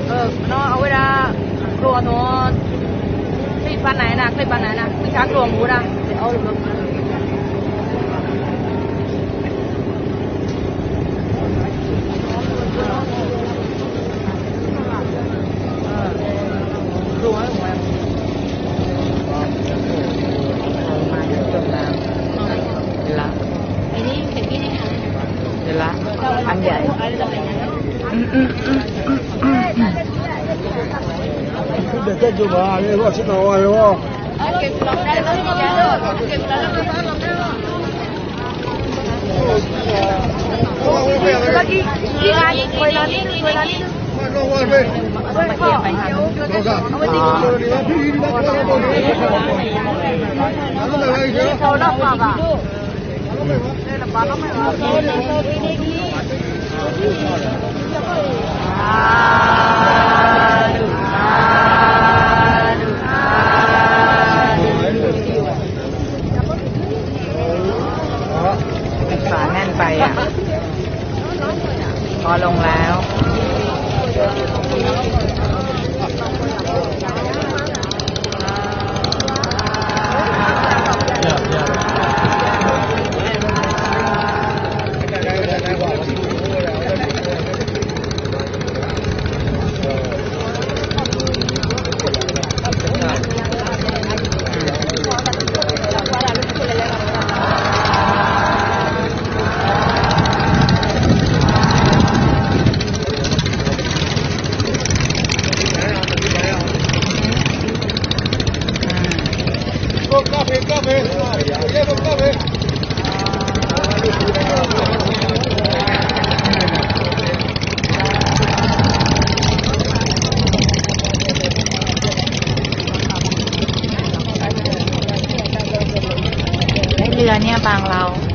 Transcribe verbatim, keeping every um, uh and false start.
เออ เนาะ เอาไว้ละ ครัวโน้น คลิปอันไหนนะ คลิปอันไหนนะ มีช้างครัวหมูนะ เอา ละ อันใหญ่ เดี๋ยวจะอยู่มาเนี่ยว่าฉันเอาไว้ว่า ฝาแน่นไปอ่ะ พอลงแล้ว เรือเนี่ยบางลำ